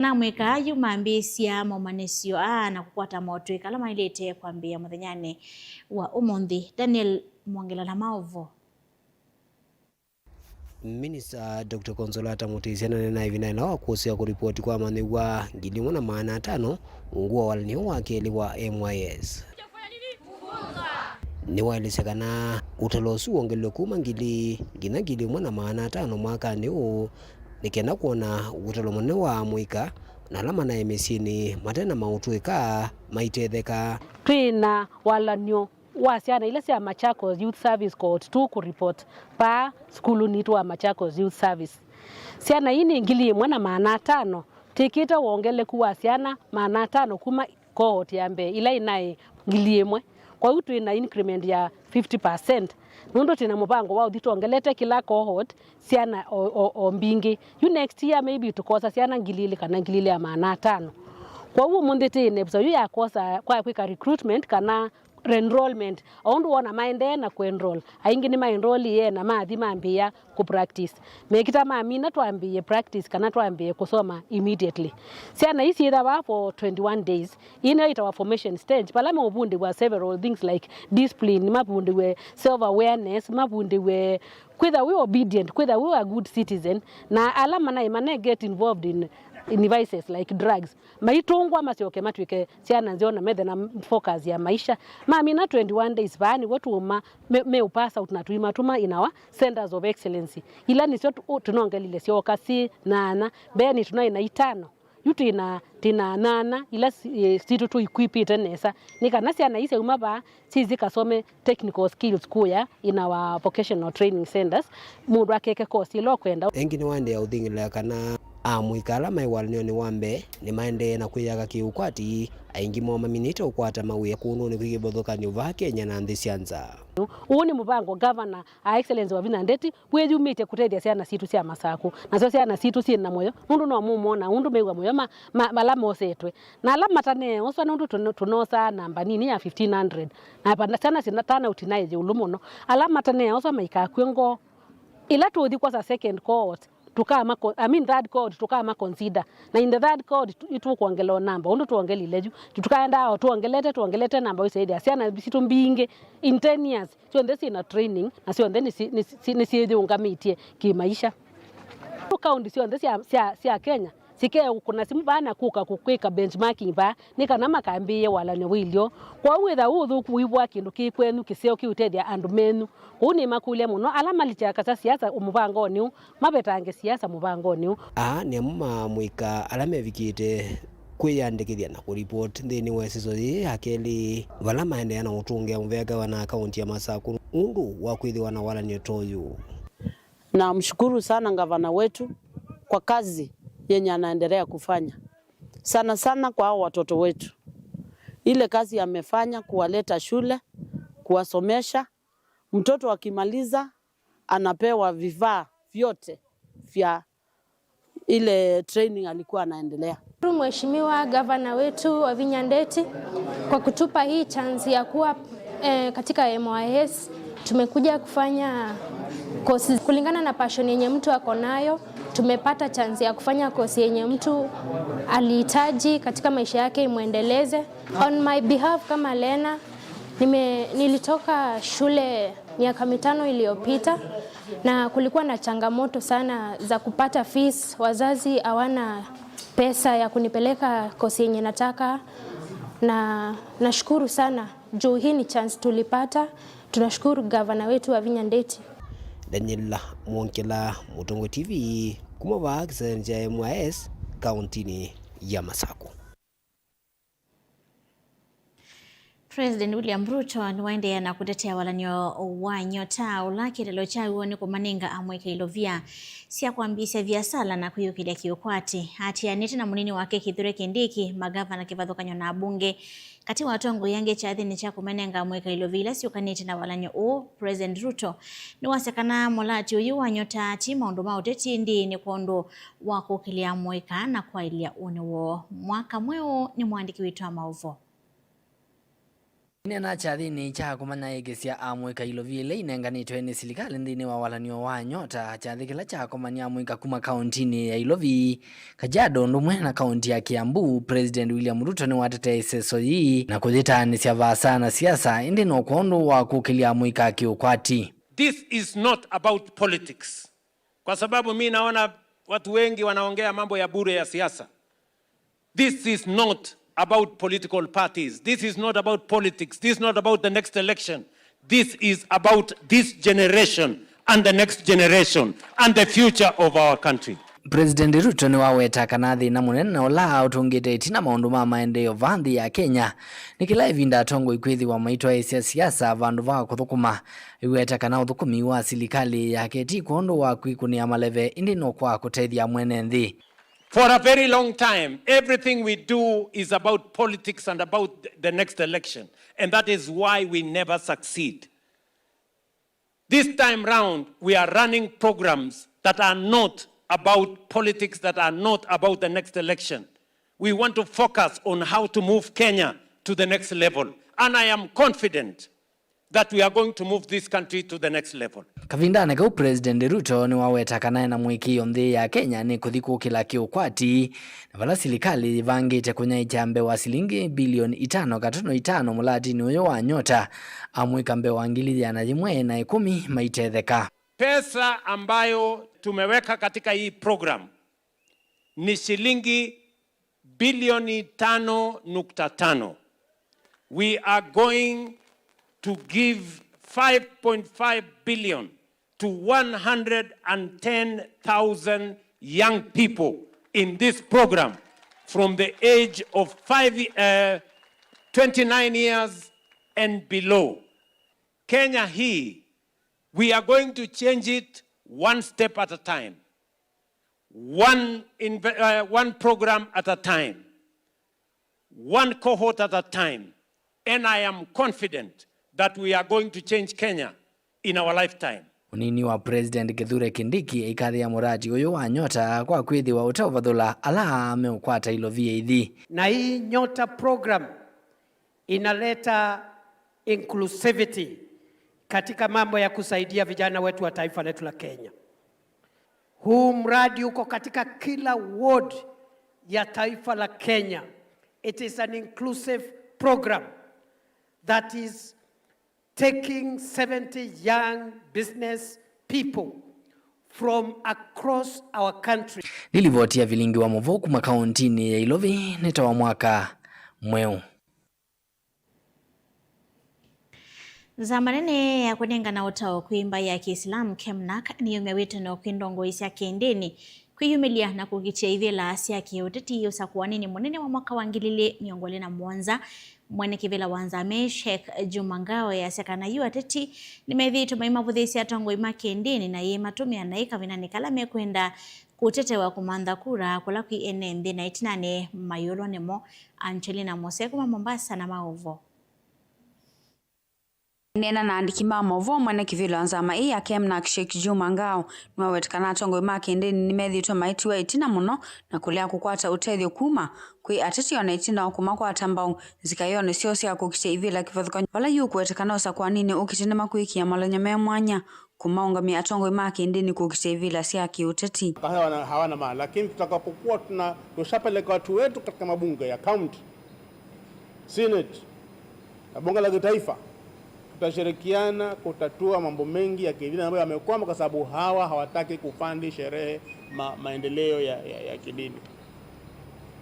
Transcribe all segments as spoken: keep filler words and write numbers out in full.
Na amũika yu mambĩĩsya maũmanyĩsyo aa na kũkwata motũĩka ala maĩlĩte kwambĩĩa mũthenyanĩ wa ũmũnthĩ. Daniel Mwongela na maũvoo. Minista Doctor Consolata Mutisia nanena ĩvindanĩ wa kũsĩa kũripoti kwa amanyĩw'a ngili ĩmwe na maana atano ungu wa walany'o wa kelĩ wa M Y S. Nĩwaelesya kana ũtalo ũsu wongelwe kuma ngili nginya ngili ĩmwe na maana atano mwakanĩ ũũ, nĩ kenda kwona ũtalo mũnene wa amũika na ala manaĩ mĩsyĩnĩ mate na maũtũĩka maitetheka. Twĩ na walany'o wa syana ila sya Machakos Youth Service Cohort two kũ report paa sukulunĩ witũ wa Machakos Youth Service. Syana ii nĩ ngili ĩmwe na maana atano. Twĩkĩte wongeleku wa syana maana atano kuma cohort ya mbee ila inaĩ ngili ĩmwe. Kwa hiyo twĩ na increment ya fifty percent. Nũndũ twĩ na mũvango wa ũthi twongelete kĩla cohort syana o, o, o mbingĩ. Yu next year maybe tũkosa syana ngili ilĩ kana ngili ilĩ ya maana atano. Kwa hiyo ũmũnthĩ twĩ na episode yu ya kwosa kwa kwĩka recruitment kana re-enrollment, o ũndũ wona maendee na kũ-enroll, aingĩ nĩmaenrollie na mathi mambĩĩa kũ practice. Mekĩta mamina twambĩĩe practice kana twambĩĩe kũsoma immediately. Syana ii syĩthawa for twenty-one days. Ii nĩyo ĩtawa formation stage, vala meũvundĩw'a several things like discipline, mavundĩwe self awareness, mavundĩwe kwĩtha wĩ obedient, kwĩtha wĩ a good citizen, na ala manaĩ manaĩ get involved in, in vices like drugs. Maitũngwa masyoke matw'ĩke syana nzeo na methe na focus ya maisha. Mamina twenty-one days vaa nĩw'o tũũma me, me pass out na tũimatũma in our centers of excellency. Ila nĩsyo tũ, tũnongelile syoka syĩ nyanya. Mbeenĩ tũnaĩ na itano. Yu twĩ na, twĩ na nyanya ila si, eh, sitũ tũ equipĩte nesa. Nĩ kana syana ii syauma vaa syĩthi kasome technical skills kũya in our vocational training centers, mũndũ akeke course ĩla ũkwenda. Ĩngĩ nĩwaendeea ũthingĩlĩla kana amũika ala maĩ walany'onĩ wa mbee nĩmaendee na kwĩyaka kĩ-ũkwati, aingĩ moo maminĩte ũkwata mawĩa kũndũnĩ kwĩ kĩvathũkany'o vaa Kenya na nthĩ sya nza. Ũũ nĩ mũvango Governor, Her Excellency Wavinya Ndeti, wĩyumĩtye kũtethya syana sitũ sya Masakũ, nasyo syana sitũ syĩ na mũyo, nũndũ no mũmona ũndũ mew'a mũyo ma, ma, vala mosetwe. Na ala mataneeoswa, nũndũ tũno-, tũnosaa namba nini ya fifteen hundred, na vana syana sina turnout naĩ ĩũlũ mũno. Ala mataneeoswa maikakw'e ngoo. Ĩla tũũthi kwosa second cohort, tũkama con-, I mean third cohort, tũkama consider. Na in the third cohort, tu-, nĩtũkwongela o namba, ũndũ twongelile yu. Tũkaendaa o twongelete, twongelete namba, ũisyaĩthĩa syana sitũ mbingĩ in ten years, syonthe syĩ na training, na syonthe nĩsi-, nĩsi-, nĩsyĩyĩũngamĩtye kĩmaisha. Kaunti syonthe sya, sya, sya Kenya, sikeũkũna simũ vaa na kũka kũ-, kwĩka benchmarking vaa, nĩ kana makambĩĩe walany'o wĩlyo. Kwoou wĩtha ũũ ũthũku ũivũa kĩndũ kĩ kwenyu kĩseo kĩũtethya andũ menyu. Kwoou nĩmakũlya mũno ala malikya kasa siasa mũvangonĩ ũũ, mavetange siasa mũvangonĩ ũũ. Aa nĩ amwe ma amũika ala mevikĩte kwĩyandĩkĩthya na kũripoti nthĩnĩ wa ĩsiso yĩĩ ya kelĩ, vala maendeea na ũtũngĩa mũvea ngavana kaunti ya Masakũ ũndũ wa kwĩthĩwa na walany'o ta ũyũ. Namshukuru sana gavana wetu kwa kazi yenye anaendelea kufanya, sana sana kwa hao watoto wetu. Ile kazi amefanya kuwaleta shule, kuwasomesha, mtoto akimaliza anapewa vifaa vyote vya ile training alikuwa anaendelea. Mheshimiwa gavana wetu Wavinya Ndeti kwa kutupa hii chance ya kuwa, eh, katika M Y S. Tumekuja kufanya course kulingana na passion yenye mtu ako nayo. Tumepata chance ya kufanya course yenye mtu alihitaji katika maisha yake imwendeleze. On my behalf kama Lena, nime-, nilitoka shule miaka mitano iliyopita, na kulikuwa na changamoto sana za kupata fees. Wazazi hawana pesa ya kunipeleka kosi yenye nataka, na nashukuru sana juu hii ni chance tulipata. Tunashukuru gavana wetu Wavinya Ndeti. Daniel Mwongela, Mũtongoi T V, kuma vaa kĩsesenĩ kya M Y S, kauntinĩ ya Masakũ. President William Ruto nĩwaendeea na kũtetea walany'o wa nyota, ũla kĩtalo kyaw'o nĩ kũmanenga amũika ilovia sya kwambĩĩsya viasala na kwĩyũkĩlya kĩũkwati. Atĩanĩte na mũnini wake Kithure Kindiki, magavana kĩvathũkany'o na abunge, katĩ wa atongoi angĩ kyathĩnĩ kya kũmanenga amũika ilovia ila syũkanĩte na walany'o ũũ, President Ruto nĩwasya kana mũlati ũyũ wa nyota ti maũndũ ma ũteti, ĩndĩ nĩ kwondũ wa kũkĩlĩa amũika na kwaĩlya ũnĩ woo. Mwaka mweũ nĩ mũandĩki witũ wa maũvoo. Aineena kyathĩnĩ kya kũmanyaĩĩkĩsya amũika ilovi ila inenganĩtwe nĩ silikalĩ nthĩnĩ wa walan'yo wa Nyota, kyathĩ kĩla kyakomany'a amũika kuma kaũntinĩ ya Ilovi, Kajiado ũndũ ũmwe na kaũnti ya Kiambu, President William Ruto nĩwatetee ĩseso yĩĩ na kũyĩtaanĩsya vaasa na siasa, ĩndĩ no kwondũ wa kũkĩlya amũika kĩũkwati. This is not about politics. Kwa sababu mi naona watu wengi wanaongea mambo ya bure ya siasa. This is not about political parties. This is not about politics. This is not about the next election. This is about this generation and the next generation and the future of our country. President Ruto nĩwaweta kana thĩna mũnene na ũla ũtũngĩte ĩtina maũndũ ma maendeeo vaa nthĩ ya Kenya nĩ kĩla ĩvinda atongoi kwĩthĩwa maitwaĩĩsya siasa vandũ va kũthũkũma. Aiweta kana ũthũkũmi wa silikalĩ yake ti kwondũ wa kwĩkũnĩa maleve, ĩndĩ no kwa kũtethya mwene nthĩ. For a very long time, everything we do is about politics and about the next election, and that is why we never succeed. This time round, we are running programs that are not about politics, that are not about the next election. We want to focus on how to move Kenya to the next level. And I am confident that we are going to move this country to the next level. Kavindanĩ kau, President Ruto nĩwaweta kana ena mũĩkĩĩo nthĩ ya Kenya nĩ kũthi kũkĩla kĩũkwati, na vala silikalĩ yĩvangĩte kũnyaĩĩkya mbee wa silingi bilioni itano katono itano mũlatinĩ ũyũ wa Nyota, amũika mbee wa ngili yĩana yĩmwe na ĩkũmi maitetheka. Pesa ambayo tumeweka katika hii program ni shilingi bilioni tano nukta tano. We are going to give five point five billion to one hundred and ten thousand young people in this program from the age of five, uh, twenty-nine years and below. Kenya hii, we are going to change it one step at a time, one inve-, uh, one program at a time, one cohort at a time, and I am confident that we are going to change Kenya in our lifetime. Mũnini wa President Kithure Kindiki aikathĩa mũradi ũyũ wa Nyota kwa kwĩthĩwa ũteũvathũla ala meũkwata ilovi ĩthi. Na hii Nyota program inaleta inclusivity katika mambo ya kusaidia vijana wetu wa taifa letu la Kenya. Huu mradi uko katika kila ward ya taifa la Kenya. It is an inclusive program that is taking seventy young business people from across our country. Nĩ livoti ya vilingi wa mũvoo kuma kaũntinĩ ya Ilovi nĩ ta wa mwaka mweũ. Nzama nene ya kũnengana ũtao kwĩ mbaĩ ya Kĩislamu, Kemnak, nĩyũmya wĩtano kwĩ ndongoi sya kĩndĩnĩ kwĩyumĩlya na kũkitĩa ivĩla sya kĩũteti ũsakũanĩnĩ mũnene wa mwaka wa ngili ilĩ mĩongo ĩlĩ na mũonza. Mwene kĩvĩla wa nzama ĩĩ, Sheikh Juma Ngao, easya kana yu ateti nĩmethĩĩtwe maimavũthĩĩsya atongoi ma kĩndĩnĩ na yĩmatũmĩa naĩ kavindanĩ kala mekwenda kũtetewa kũmantha kura kũla kwĩ ene nthĩ na ĩtinanĩ mayũlwa nĩmo. Angelina Mose kuma Mombasa na maũvoo. Aineena na aandĩki ma maũvoo, mwene kĩvĩla wa nzama ĩĩ ya Kemnak, Sheikh Juma Ngao, nĩwaweta kana atongoi ma kĩndĩnĩ nĩmethĩĩtwe maitiwa ĩtina mũno na kũlea kũkwata ũtethyo kuma kwĩ ateti o na ĩtina wa kũmakwata mbau nzikayonĩ syoo sya kũkitĩa ivĩla kĩvathũkany'o. Vala yu ũkũwetekana ũsakũanĩnĩ ũkĩte nĩmakwĩkĩa malony'a me mwanya kũmaũngamya atongoi ma kĩndĩnĩ kũkitĩa ivĩla sya kĩũteti. Hawana, hawana maana, lakini tutakapokuwa tuna-, tushapeleka watu wetu katika mabunge ya county, senate na bunge la kitaifa, tutashirikiana kutatua mambo mengi ya kidini ambayo yamekwama kwa sababu hawa hawataki kufandi sherehe ma-, maendeleo ya, ya, ya kidini.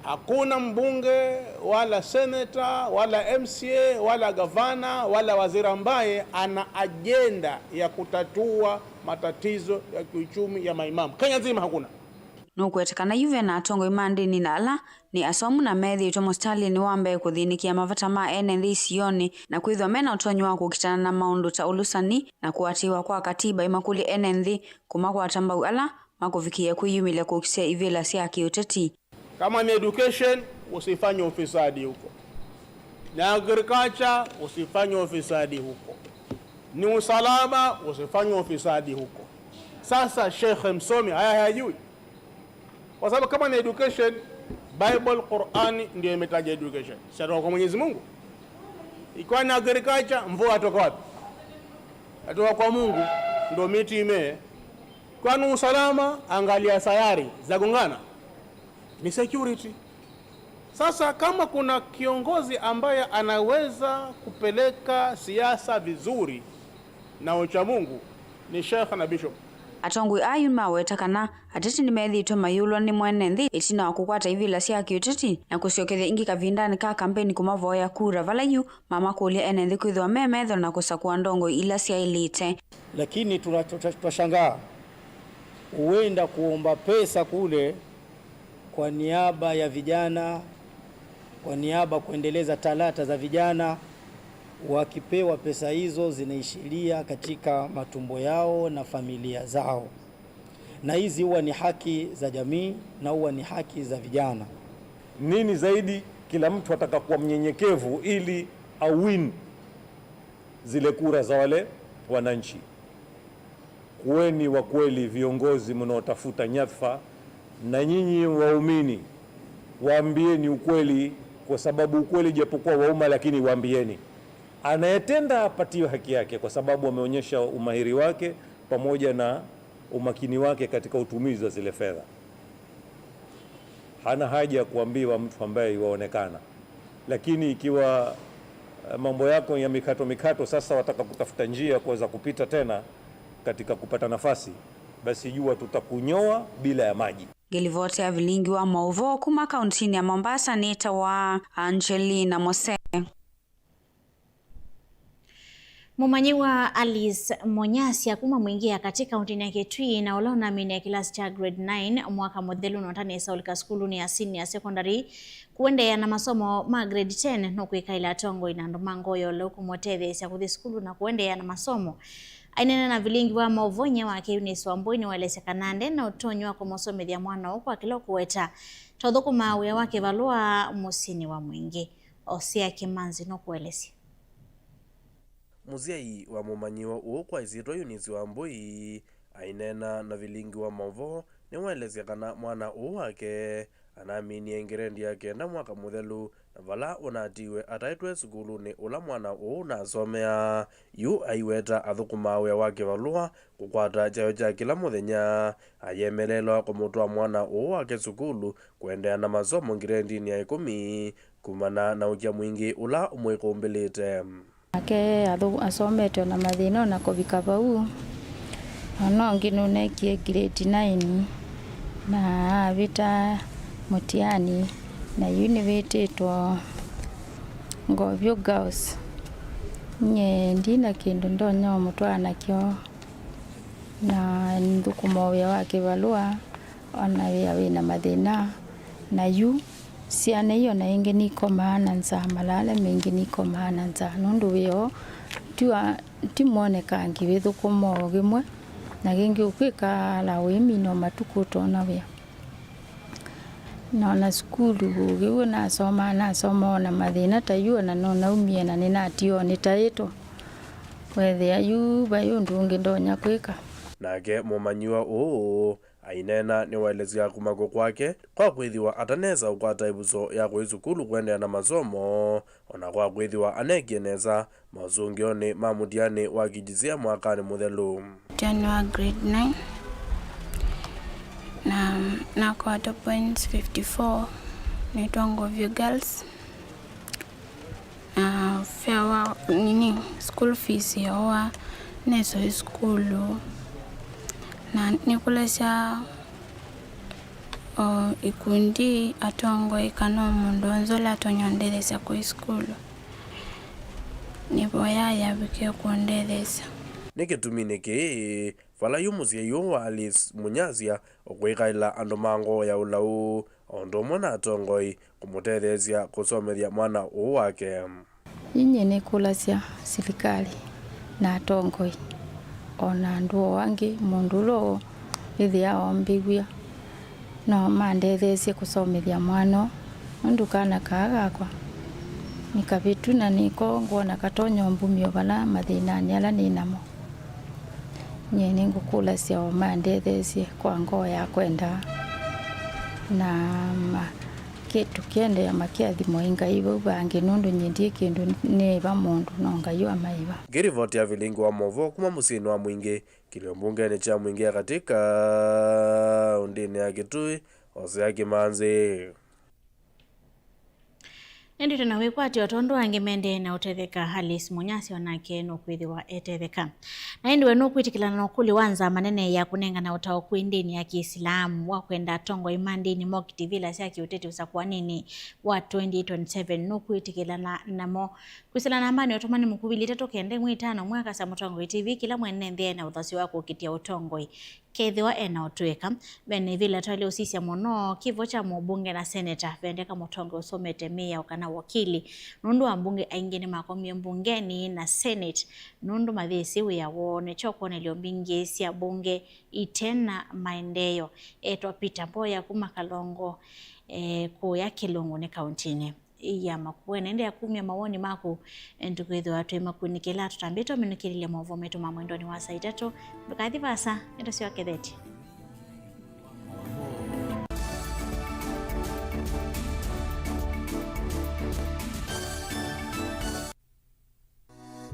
Hakuna mbunge wala seneta wala M C A wala gavana wala waziri ambaye ana ajenda ya kutatua matatizo ya kiuchumi ya maimamu. Kenya nzima hakuna. Nũkũweta kana yu ve na atongoi ma ndĩni na ala nĩ asomu na methĩĩtwe mũsitalĩnĩ wa mbee kũthĩnĩkĩa mavata ma ene nthĩ isionĩ, na kwĩthwa me na ũtonyi wa kũkitana na maũndũ ta ũlũsani na kũatĩĩwa kwa katiba, ĩmakũlye ene nthĩ kũmakwata mbau ala makũvikĩĩa kwĩyumĩlya kũkitĩa ivĩla sya kĩũteti. Kama ni education, usifanye ufisadi huko. Ni agriculture, usifanye ufisadi huko. Ni usalama, usifanye ufisadi huko. Sasa Sheikh msomi haya hayajui. Kwa sababu kama ni education, Bible, Qur'ani ndio imetaja education. Si atoka kwa Mwenyezi Mungu? Ikiwa ni agriculture, mvua atoka wapi? Atoka kwa Mungu, ndo miti imee. Ikiwa ni usalama, angalia sayari zagongana, ni security. Sasa kama kuna kiongozi ambaye anaweza kupeleka siasa vizuri na ucha Mungu, ni Sheikh na Bishop. Atongoi aa yu maweta kana ateti nĩmethĩĩtwe mayĩũlwa nĩ mwene nthĩ ĩtina wa kũkwata ivĩla sya kĩũteti na kũsyokethya ĩngĩ kavindanĩ ka kampeni kũmavoya kura, vala yu mamakũlya ene nthĩ kwĩthĩwa me metho na kũsakũa ndongoi ila syaĩlĩte. Lakini tuna-, tuta-, twashangaa huenda kuomba pesa kule kwa niaba ya vijana, kwa niaba kuendeleza talanta za vijana, wakipewa pesa hizo zinaishilia katika matumbo yao na familia zao. Na hizi huwa ni haki za jamii na huwa ni haki za vijana. Nini zaidi, kila mtu ataka kuwa mnyenyekevu ili awin zile kura za wale wananchi. Kuweni wa kweli, viongozi mnaotafuta nyadhifa, na nyinyi waumini, waambieni ukweli, kwa sababu ukweli japokuwa wauma, lakini waambieni. Anayetenda apatiwe haki yake, kwa sababu ameonyesha umahiri wake pamoja na umakini wake katika utumizi wa zile fedha. Hana haja ya kuambiwa mtu ambaye yuaonekana. Lakini ikiwa, eh, mambo yako ya mikato mikato, sasa wataka kutafuta njia ya kuweza kupita tena katika kupata nafasi, basi jua tutakunyoa bila ya maji. Ngĩlivoti ya vilingi wa maũvoo kuma kauntinĩ ya Mombasa nĩtawa Angelina Mose. Mũmanyĩw'a Alice Munyasya kuma Mwingĩ ya Katĩ kauntinĩ ya Kitui, na ũla ũnaminie kĩlasi kya grade nine mwaka mũthelu na ũtanĩsa ũlika sukulunĩ ya senior secondary kũendeea na masomo ma grade ten, nũkwĩkaĩla atongoi na andũ ma ngoo ya ũlau kũmũtetheesya kũthi sukulu na kũendeea na masomo. Aineena na vilingi wa maũvoo, inyia wake Eunice Wambui nĩwaelesya kana nde na ũtonyi wa kũmũsomethya mwana ũũ kwa kĩla ũkũweta ta ũthũkũmaa wĩa wa kĩvalũa mũsyĩnĩ wa Mwingĩ. Osea Kĩmanzi nũkũelesya. Mũsyai wa mũmanyĩw'a ũũ kwa ĩsyĩtwa Eunice Wambui aineena na vilingi wa maũvoo nĩwaelesya kana mwana ũũ wake anaminie ngirendi ya kenda mwaka mũthelu, na vala ũnatiwe ataĩtwe sukulunĩ ũla mwana ũũ ũnasomea. Yu aiweta athũkũmaa wĩa wa kĩvalũa kũkwata kyayo kya kĩla mũthenya, ayemelelwa kũmũtwaa mwana ũũ wake sukulu kũendeea na masomo ngirendinĩ ya ĩkũmi, kumana na ũkya mwingĩ ũla ũmwĩkũmbĩlĩte. Nake athũ-, asomete ona mathĩna ona kũvika vau, ona ũngĩ nũnekie grade nine na avĩta mũtiani, na yu nĩvĩtĩtwo Ngovyu Girls. Nyie ndina kĩndũ ndonya ũmũtwaa nakyo, na nthũkũma wĩa wa kĩvalũa, ona wĩa wĩna mathĩna, na yu syana io na ĩngĩ nikomaa na nzaa, malale mengĩ nikomaa na nzaa, nũndũ wĩa ũũ ti wa, ti mwonekangi wĩthũkũma o vĩmwe, na kĩngĩ ũkwĩkala wĩmina o matukũ ũtona wĩa. Na ona sukulu, ũkĩw'o nasomaa, nasomaa ona mathĩna ta yu, ona no naumie na nĩnatiwa nĩtaĩtwe. Weethĩa yu vai ũndũ ũngĩ ndonya kwĩka. Nake mũmanyĩw'a ũũ aineena nĩwaelesya kũmakwa kwake kwa kwĩthĩwa atanesa ũkwata ĩvuso ya kũi sukulu kũendeea na masomo, ona kwa kwĩthĩwa anekie nesa masũngĩonĩ ma mũtiani wa K J S E A mwakanĩ mũthelu. Mũtiani wa grade nine, na nakwata points fifty-four, nĩtwa Ngovyu Girls. Na fare wa, nini, school fees yowa, nesũi sukulu, na nĩkũlasya o ikundi, atongoi, kana o mũndũ w'onthe ũla atonya ũndetheesya kũi sukulu. Nĩvoyaa yavikie kũndetheesya. Nĩ kĩtuminĩ kĩĩ, vala yu mũsyai ũũ wa Alice Munyasya ũkwĩkaĩla andũ ma ngoo ya ũlau, o ũndũ ũmwe na atongoi, kũmũtetheesya kũsomethya mwana ũũ wake. Inyie nĩkũlasya silikalĩ na atongoi, o na andũ o angĩ, mũndũ ũla ĩthĩawa ombĩw'a, no mandetheesye kũsomethya mwana ũũ, nũndũ kana kaa gakwa nĩ kavĩtu na nĩko ngwona katonya ũmbumya o vala mathĩnanĩ ala nĩ namo. Nyie nĩngũkũlasya o mandetheesye kwa ngoo ya kwenda na ma-, Kĩ-, tũkĩendeea makĩathimwa ĩ Ngai vau vangĩ, nũndũ nyie ndyĩ kĩndũ nĩĩva mũndũ, no Ngai wamaĩva. Ngĩrivoti ya vilingi wa maũvoo kuma mũsyĩnĩ wa Mwingĩ, kĩlio mbungenĩ kya Mwingĩ ya katĩ kaũndĩnĩ ya Kitui, Hosea Kimanzi. Ĩndĩ twĩ na wĩkwatyo tondũ angĩ mendee na ũtetheka. Alice Munyasi onake nũkwĩthĩwa etetheka. Na ĩndĩ we nũkwĩtĩkĩlana na ũkũlyo wa nzama nene ya kũnengana ũtao kwĩ ndĩni ya Kĩisilamu wa kwenda atongoi ma ndĩni mokitĩ ivĩla sya kĩũteti ũsakũanĩnĩ wa twenty twenty-seven? Nũkwĩtĩkĩlana namo? Kwĩsĩla nambanĩ ũtũmani mũkuvĩ ilĩ itatũ kenda ĩmwe itano ĩmwe, akasya mũtongoi T V kĩla mwene nthĩ ena ũthasyo wa kũkitĩa ũtongoi. Kethĩwa ena ũtũĩka, ve na ĩvĩla twaĩle ũsisya mũno kĩvo kya mũmbunge na seneta. Vendeka mũtongoi ũsomete mĩao kana wakili, nũndũ ambunge aingĩ nĩmakomie mbungenĩ na senate nũndũ mayĩsĩ wĩa woo. Nĩkyo kwonelyo mbingĩ sya mbunge ite na maendeeo. Etwa Peter Mboya kuma Kalongo, eh, kũya Kĩlũngũnĩ kauntinĩ ya Makueni. Endeea kumya mawoni maku, eh, tũkwĩthĩwa twĩ makuinĩ kĩla tũtambĩte ũminũkĩlĩlya maũvoo maitũ ma mwendonĩ wa saa itatũ. Ndũkathi vaasa, nĩtũsyoke thetĩ.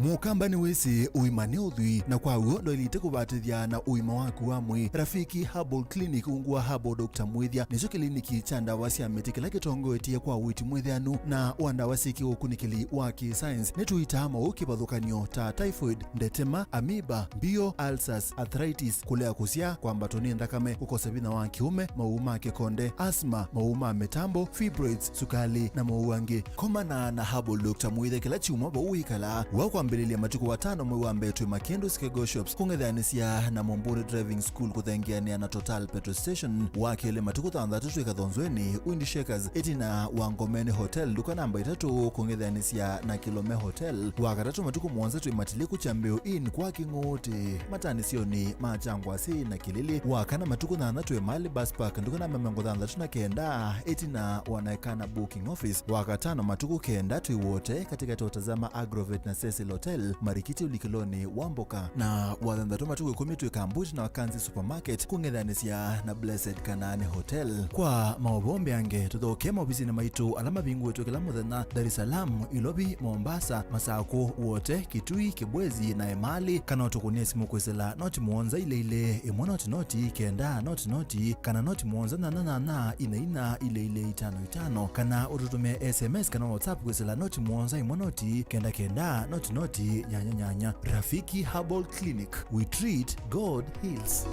Mũkamba nĩwĩsĩ ũima nĩ ũthwii, na kwa w'o ndwaĩlĩte kũvatĩthya na ũima waku wa mwĩĩ. Rafiki Herbal Clinic, ungu wa Herbal Doctor Mwĩthya, nĩkyo kĩliniki kya ndawa sya mĩtĩ kĩla kĩtongoetye kwa ũiiti mwĩthĩanu na wa ndawa syĩ kĩũkunĩkĩli wa kĩ-science. Nĩtũitaa maũũ kĩvathũkany'o ta typhoid, ndetema, amoeba, mbio, ulcers, arthritis, kũlea kũsyaa, kwambatwa nĩ nthakame, kũkosa vinya wa kĩũme, maũũ ma kĩkonde, asthma, maũũ ma mĩtambo, fibroids, sukali, na maũũ angĩ. Komana na Herbal Doctor Mwĩthya kĩla kyumwa vau wĩkalaa. Wa kwambĩlĩlya matukũ atano mwei wa mbee twĩ Makendu Skego Shops, kũng'ethanĩsya na Mombuni Driving School kũthengeanĩa na Total Petrol Station. Wa kelĩ matukũ thanthatũ twĩ Kathonzweni, Wind Shakers, ĩtina wa Ngomeni Hotel, nduka namba itatũ, kũng'ethanĩsya na Kilome Hotel. Wa katatũ matukũ mũonza twĩ Matiliku Kyambĩo Inn kwa Kĩng'ũũtĩ, matanĩsyonĩ ma Kyangwasĩ na Kĩlĩlĩ. Wa kana matukũ thanthatũ twĩ Mali Bus Park, nduka namba mĩongo thanthatũ na kenda, ĩtina wa Naekana Booking Office. Wa katano matukũ kenda twĩ Wote, katĩkatĩ wa Tazama Agrovet na Cecil Hotel, Marikiti ũlikĩlonĩ wa Mboka. Na wa thanthatũ matukũ ĩkũmi twĩ Kambuti na Wakanzi Supermarket, kũng'ethanĩsya na Blessed Kanaani Hotel. Kwa maũvoo mbeange, tũthokee maovisinĩ maitũ ala mavingũĩtwe kĩla mũthenya, Dar es Salaam, Ilovi, Mombasa, Masakũ, Wote, Kitui, Kibwezi na Emali, kana ũtũkũnĩe simũ kwĩsĩla noti mũonza ilĩ ilĩ, ĩmwe noti noti, kenda noti noti, kana noti mũonza nyanya nyanya, ina ina, ilĩ ilĩ, itano itano, kana ũtũtũmĩe S M S kana WhatsApp kwĩsĩla noti mũonza ĩmwe noti, kenda kenda, noti noti, nyanya nyanya. Rafiki Herbal Clinic, we treat, God heals.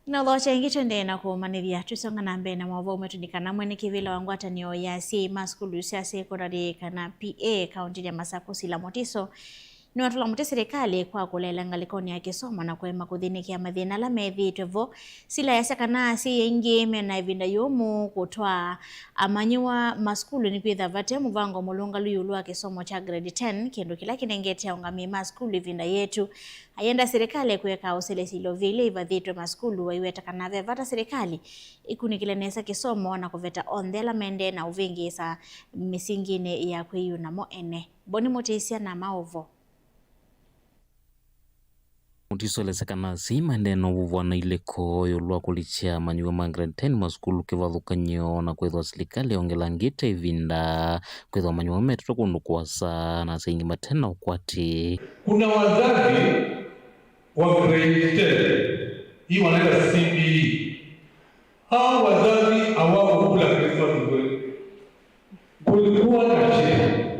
Na ũthokya ĩngĩ tũendee na kũũmanĩthya. Twĩsonga na mbee na maũvoo maitũ nĩ kana mwene kĩvĩla wa ngwatanĩo ya asyai ma sukulu sya sekondalĩ kana P A kaũntinĩ ya Masakũ, Sila Mutiso, nĩwatũla mũtĩ silikalĩ kwa kũleela ngalĩkonĩ ya kĩsomo na kũema kũthĩnĩkĩa mathĩna ala methĩĩtwe vo. Sila easya kana asyai aingĩ mena ĩvinda yũmũ kũtwaa amanyĩw'a masukulu nĩkwĩthĩwa vate mũvango mũlũngalu ĩũlũ wa kĩsomo kya grade ten, kĩndũ kĩla kĩnengete aũngamĩi ma sukulu ĩvinda yĩĩtu. Ayenda silikalĩ kũeka ũselesyo ilovia ila ivathĩtwe masukulu, aiweta kana ve vata silikalĩ ĩkunĩkĩle nesa kĩsomo na kũveta onthe ala mendee na ũvĩngĩĩsa mĩsinginĩ ya kwĩyuna mo ene. Boni Mũtĩsya na maũvoo. Mutiso elesya kana asyai maendee na ũvuvwa na ilĩko ĩũlũ wa kũlikya amanyĩw'a ma grade ten masukulu kĩvathũkany'o na kwĩthĩwa silikalĩ yongelangĩte ĩvinda kwĩthĩwa amanyĩw'a metetwe kũndũ kũasa na asyai aingĩ mate na ũkwati. Kuna wazazi wa grade ten, hii wanaita C B E. Hao wazazi hawakukula Christmas vizuri. Kulikuwa na shida.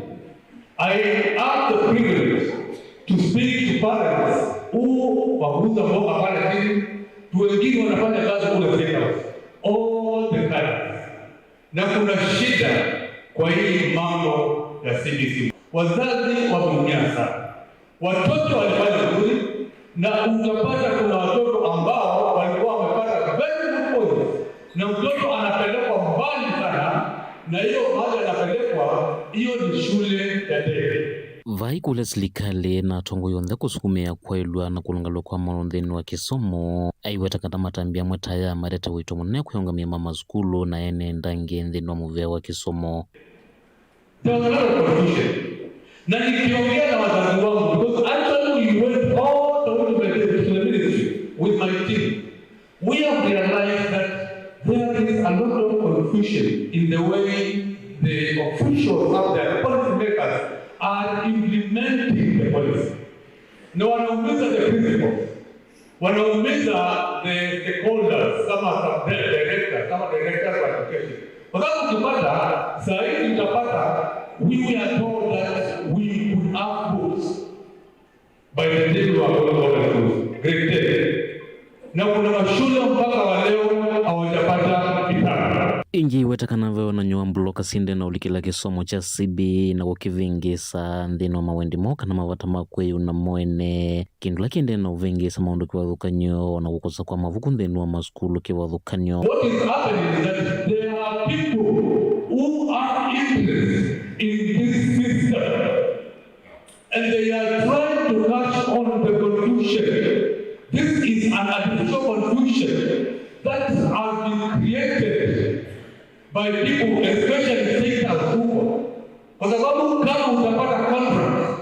I have the privilege to speak to parents who wakuuza mboga pale chini, tu wengine wanafanya kazi kule State House. All the parents. Na kuna shida kwa hii mambo ya C B C. Wazazi wameumia sana. Watoto walifanya vizuri, na utapata kuna watoto ambao walikuwa wamepata very good points, na mtoto anapelekwa mbali sana, na hiyo mahali anapelekwa, hiyo ni shule ya ndege. Vai kũlya silikalĩ na atongoi onthe kũsukumĩa kwaĩlw'a na kũlũngalw'a kwa maũndũ nthĩnĩ wa kĩsomo, aiweta kana matambya amwe ta aya marete ũito mũnene kwĩ aũngamĩi ma masukulu na ene nda angĩ nthĩnĩ wa mũvĩa wa kĩsomo. There was a lot of confusion. Na nikiongea na wazazi wangu, because actually we went all the way to the, to the ministry with my team. We have realized that there is a lot of confusion in the way the officials out there, policy makers, are implementing the policy. Na wanaumiza the principals. Wanaumiza the stakeholders, kama sub-, directors, kama directors wa education. Kwa sababu ukipata, saa hizi utapata, we were told that we could have books by the time we were going to schools, grade ten. Na kuna mashule mpaka wa leo hawajapata vitabu. Ĩngĩ, ĩweta kana ve onany'o wa mbuloka syĩndee na ũlikĩla kĩsomo kya C B E na kũkĩvĩngĩĩsa nthĩnĩ wa mawendi moo kana mavata ma kwĩyuna mwene. Kĩndũ kĩla kĩendee na ũvĩngĩĩsa maũndũ kĩvathũkany'o, o na kũkosa kwa mavuku nthĩnĩ wa masukulu kĩvathũkany'o. What is happening is that there are people who are interested in this system and they are trying to catch on the confusion. This is an artificial confusion that has been created by people, especially stakeholders huko, kwa sababu kama utapata contract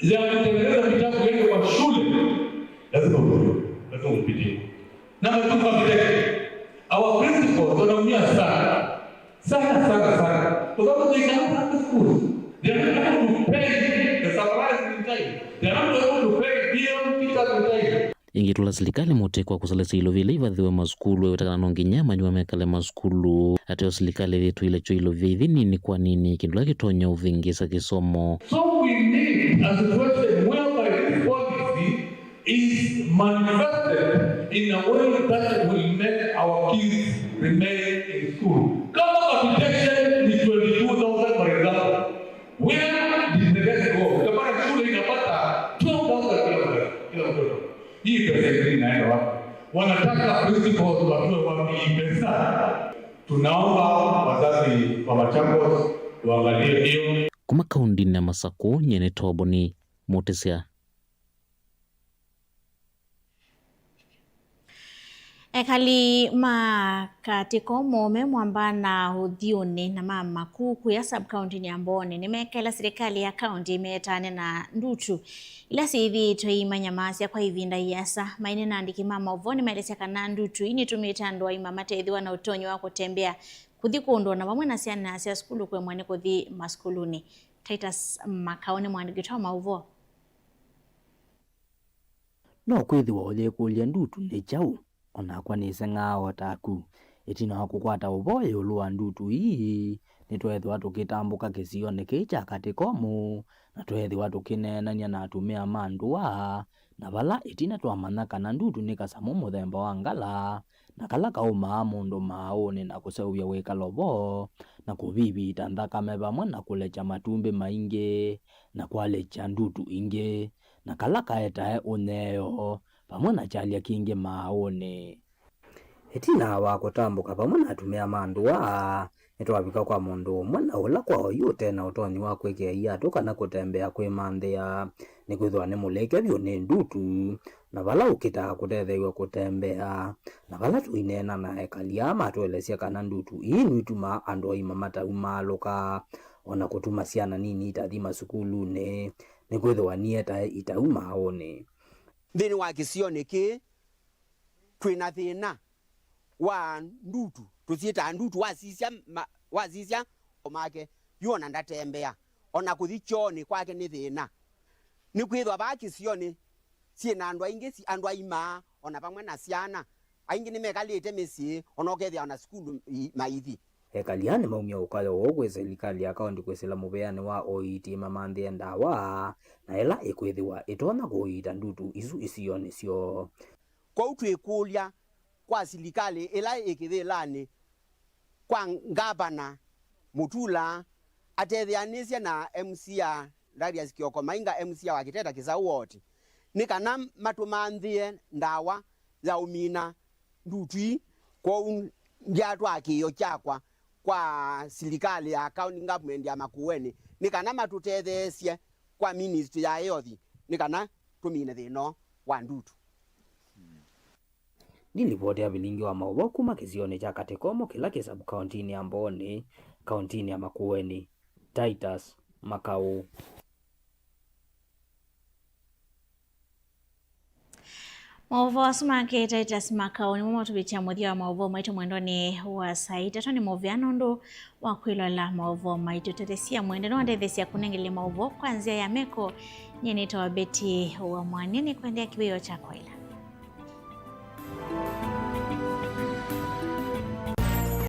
ya kutengeneza vitabu yende kwa shule, lazima ulipe, lazima upitie. Number two, capitation. Our principals wanaumia sana sana sana sana, kwa sababu they cannot run the schools. They are not able to pay the supplies in time. They are not able to pay B M teachers in time. Ĩngĩ, tũla silikalĩ mũtĩ kwa kũsalĩsya ilovia ila ivathĩwe masukulu, ĩweta kana no nginya amanyĩw'a mekale masukulu. Ateo silikalĩ ĩthĩtwĩle kyo ilovia ithi nini kwa nini, kĩndũ kĩla kĩtonya ũvĩngĩĩsa kĩsomo. So we need a situation whereby this policy is manifested in a way that will make our kids remain in school. Kama capitation ni twenty-two thousand, for example, where did the rest go? Utapata shule inapata twelve thousand kila mtoto, kila mtoto. Hii pesa ingine inaenda wapi? Wanataka principals watoe wapi hii pesa? Tunaomba wazazi wa Machakos waangalie hiyo. Kuma kaũndĩnĩ ya Masakũ, nyie nĩ Toboni Mũtĩsya. Ekali ma Katĩko, Mũũme, Mwamba na Ũthyũnĩ na ma Makuku ya sub-county-nĩ ya Mbooni nĩmeekela silikalĩ ya kaũntĩ ĩmetane na ndutu ila syĩthĩĩtwe iimanyamasya kwa ĩvinda ĩasa. Maineena na andĩki ma maũvoo, nĩmaelesya kana ndutu ii nĩtumĩte andũ aima matethĩwa na ũtonyi wa kũtembea kũthi kũndũ, o na vamwe na syana sya sukulu kũemwa nĩ kũthi masukulunĩ. Titus Makau nĩ mũandĩki witũ wa maũvoo. No kwĩthĩwa ũyĩkũlya ndutu nĩ kyaũ? O nakwa nĩseng'aa o taku. Ĩtina wa kũkwata ũvoo ĩũlũ wa ndutu ii, nĩtweethĩwa tũkĩtambũka kĩsionĩ kĩĩ kya Katĩkomu, na tweethĩwa tũkĩneenany'a na atumĩa ma ndũa, na vala ĩtina twamanya kana ndutu nĩ kasamũ mũthemba wa ngala, na kala kaumaa mũndũ maaũnĩ na kũseũvya wĩkalo vo, na kũvivita nthakame vamwe na kũlekya matumbĩ maingĩ, na kwalĩkya ndutu ingĩ, na kala kaetae ũnyeo, vamwe na kyalya kingĩ maaũnĩ. Ĩtina wa kũtambũka vamwe na atumĩa ma ndũa, nĩtwavika kwa mũndũ ũmwe, na ũla kwa oyu ũte na ũtonyi wa kwĩkĩa iatũ kana kũtembea kwĩmanthĩa, nĩkwĩthĩwa nĩ mũlĩke vyũ nĩ ndutu, na vala ũkĩtaa kũtetheew'a kũtembea. Na vala tũineena na ekali aa, matũelesya kana ndutu ii nitumaa andũ aima mataumaalũka, o na kũtuma syana nini itathi masukulunĩ, nĩkwĩthĩwa nietae itau maaũnĩ. Nthĩnĩ wa kĩsionĩ kĩĩ, twĩ na thĩna wa ndutu, tũsyĩtaa ndutu, wasisya ma-, wasisya o make, yu ona ndatembea, ona kũthi kyoonĩ kwake nĩ thĩna. Nĩkwĩthwa vaa kĩsionĩ syĩ na andũ aingĩ, si-, andũ aimaa, ona vamwe na syana. Aingĩ nĩmekalĩte mĩsyĩ, ona ũkethĩa ona sukulu i-, maithi. Ekali aa nĩmaumya ũkayo woo kwĩ silikalĩ ya kaũntĩ kwĩsĩla mũvĩanĩ wa ũiiti ĩmamanthĩe ndawa na ĩla ĩkwĩthĩwa ĩtonya kũiita ndutu isu isionĩ syoo. Kwoou twĩkũlya kwa silikalĩ ĩla ĩ kĩvĩlanĩ, kwa Ngavana Mutula atetheanĩsye na M C A Darius Kioko Mainga, M C A wa Kiteta Kisaũ Ward, nĩ kana matũmanthĩe ndawa ya ũmina ndutu ii. Kwoou ndyatwaa kĩĩo kyakwa kwa silikalĩ ya county government ya Makueni nĩ kana matũtetheesye kwa ministry ya health nĩ kana tũmine thĩna ũũ wa ndutu. Nĩ livoti ya vilingi wa maũvoo kuma kĩsionĩ kya Katĩkomo kĩla kĩ sub-kaũntinĩ ya Mbooni, kaũntinĩ ya Makueni. Titus Makau. Maũvoo asu ma K Titus Makau nĩmo matũvikya mũthya wa maũvoo maitũ mwendonĩ wa saa itatũ. Nĩ mũvea nũndũ wa kwĩloela maũvoo maitũ. Tetheesya mwende nĩwatetheesya kũnengelya maũvoo kwa nzĩa ya meko. Nyie nĩtawa Betty wa Mwania, nĩkwendea kĩwĩoo kya kwaĩla.